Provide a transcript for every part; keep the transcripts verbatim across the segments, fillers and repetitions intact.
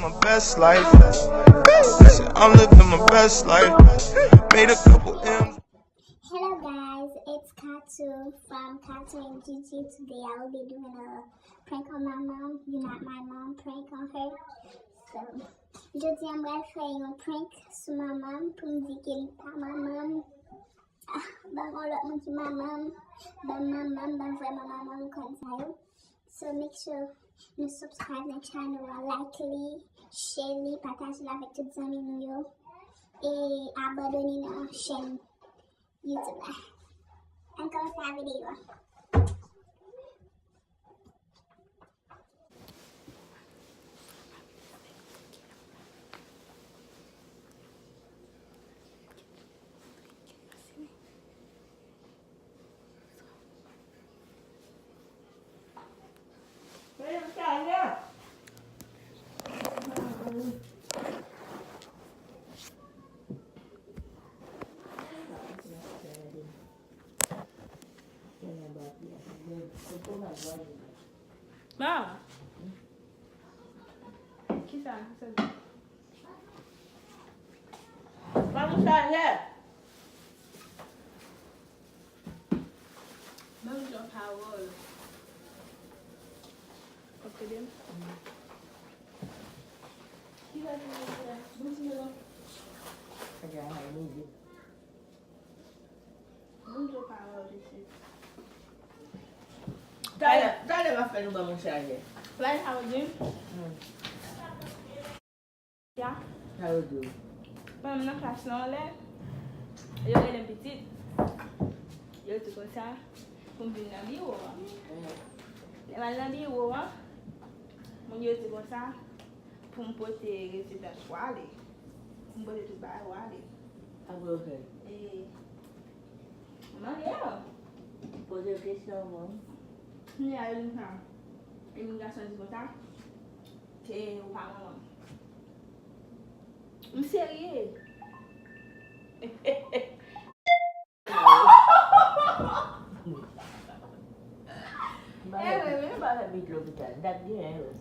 My best life. I said I'm living my best life. Made a couple M's. Hello guys, it's Katu from Katu and Gigi. Today I will be doing a prank on my mom. You're not my mom, prank on her. So, jodi a m pral fè yon prank sou manman m pou m di ke li pa manman m. Ah, ban m yon lòt moun ki manman m. Ban m manman m, ban m vrèman manman m konn sa yo. So make sure nou subscribe nan channel an, like li, share li, pataje l avèk tout zanmi nou yo. E abòne nan chèn YouTube la. Ann kòmanse videyo a. Ba. Kisa? Kisa? Ba m yon chajè. Ban m yon pawòl. Ok, byen. Kisa ki gen la? Bon, ti melon. Sa gen a, e midi. Bonjou, pawòl, mesye. Talè, talè m ap fè nou ban m yon chajè. Talè sa ou di? Hmm. Ya. Sa yo di w? Pandan m nan klas lan anlè, yo rele m pitit. Yo di konsa, pou m vin nan biwo an. Mhm. Lè m al nan biwo an, moun yo di konsa, pou m pote rezidans ou ale. Pou m pote tout bagay ou ale. Apre w fè? E, m ale a. Poze kesyon, non? Kounye a, yo di m sa. Imigrasyon di konsa, ke ou pa manman m. M serye. Erè, men nou pa fè pit lopital. M t ap genyen, wi.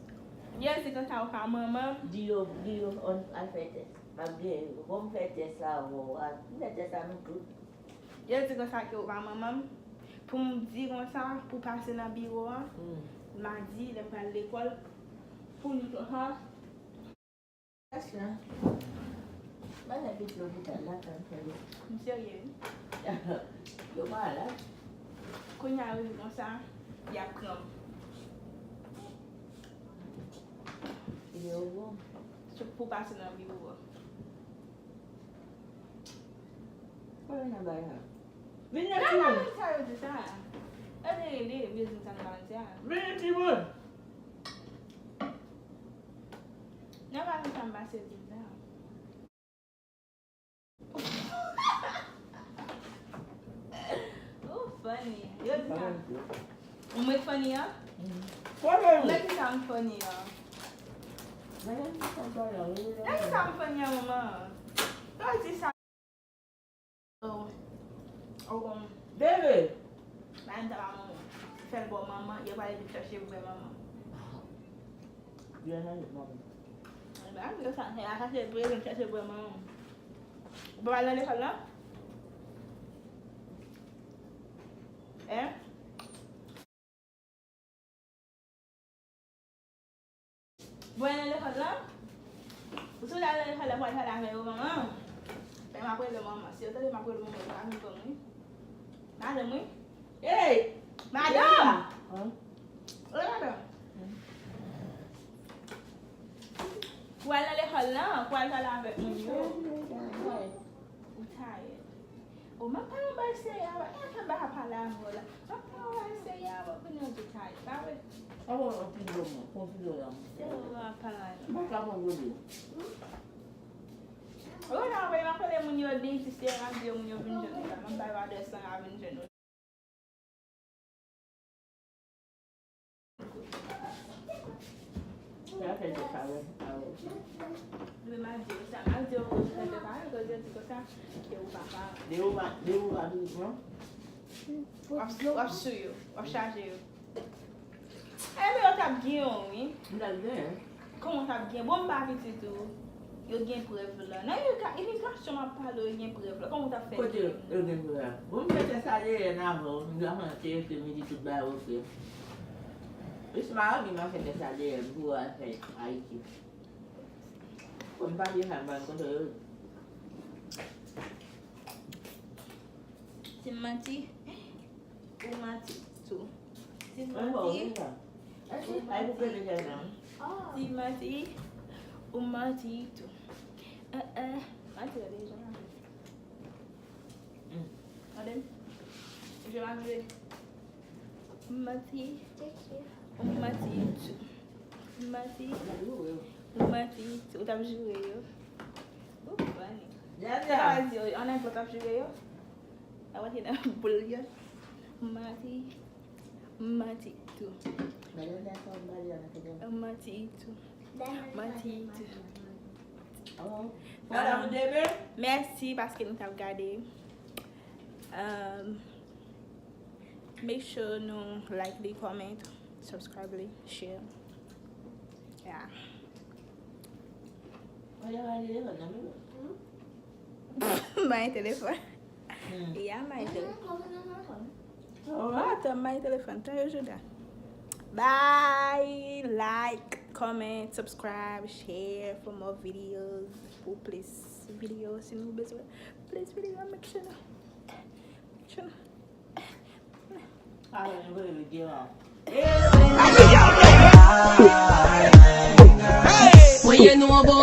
Yo di konsa ou pa manman m. Di yo, di yo, on al fè tès. M ap genyen. Bon, m fè tès la, bon, a, m fè tès la, nou tout. Yo di konsa ke ou pa manman m. Pou m di konsa, pou pase nan biwo an. Hmm. Madi, lè m pral lekòl, pou li konsa. Sa. Bagay piti lopital la, sa m fè yo. M serye, wi. Yo malad. Kounye a, yo di konsa, y ap pran m. Yo bon. Pou pase nan biwo a. Kote nan bagay sa? Vin nan timoun. Sa yo di sa. Yo te rele, yo di sa nan bagay sa. Vin nan timoun. Nan bagay sa m pase di sa. Ou funny. Yo di sa. Mwen funny an? Mwen di sa m funny an. Yo di sa m funny an, manman. Yo di sa. Oh. Oh, um, Bebe! Bagay m ta pa manman. Fè l bò manman, yo pale de chache vrè manman. Yo nan manman. Bagay m yo sa, se la chache vrè, vin chache vrè manman. Ou pa pral nan lekòl la? Hein? Bon, nan lekòl la? Ou sou la nan lekòl la pou al pale avè yo, manman? Men m ap rele manman. Si yo tande m ap rele manman, yo pa vin pran m, wi. Madanm, wi. Hey! Madanm! Hein? Wi, madanm. Pou al nan lekòl la, pou al pale avèk moun yo. Ou tayè. O, m ap pale yon bagay serye avè w. E, fè m pa pale avè w la. M ap pale yon bagay serye avè w, kounye a w di tayè, pa vre? Sa bon, yon ti dlo mwen, pran ti dlo la mwen. Se ou ap pale avè m. Mwen ka pran dlo. Ou wè nan anvoye m ap rele moun yo, benefisye, m ap di yo moun yo vin jwenn ou la. M ap ba yo adrès lan, a vin jwenn ou. Sa fè de parèt avè w. Mwen m ap di w sa, m ap di w ke w fè de parèt, ke w di konsa, ke ou papa. De ou pa, de ou pa bezwen. W ap, w ap sou yo, w ap chaje yo. Enben, yo t ap gen yon, wi. M t ap gen. Kòman w t ap gen? Bon, m pa pitit ou. Yo gen prèv la. Nan imika- imigrasyon m ap pale w, yo gen prèv la. Kòman w t ap fè Kote gen? Yo gen prèv la? Bon, m fè tès A D N avan, m gade, yo te di tout bagay oke. Plis m a anvi m a fè tès A D N pou al fè Ayiti. Kòm m pa gen sa, m pa konn kote yo ye. Si m manti, ou manti tou. Si m manti, ou manti tou. Si m manti, ou manti tou. Eh, eh, manti la deja. Tande m? Je m ap jwe. M manti. M manti tou. M manti. M manti tou. Ou t ap joure yo. Ou funny. Sa m ap di yo, an anglè w t ap joure yo. Sa w ap nan boul yo. M manti. M manti tou. M manti tou. M manti tou. Mèsi paske nou t ap gade. Um, make sure nou like li, comment, subscribe li, share. Yeah. Bay telefòn. Yeah, bay telefòn. Atan, bay telefòn. Tan yo jouda. Bay, like, comment, subscribe, share for more videos. Pou plis videyo, si nou bezwen plis videyo, make sure nou, make sure nou. Voye nou anba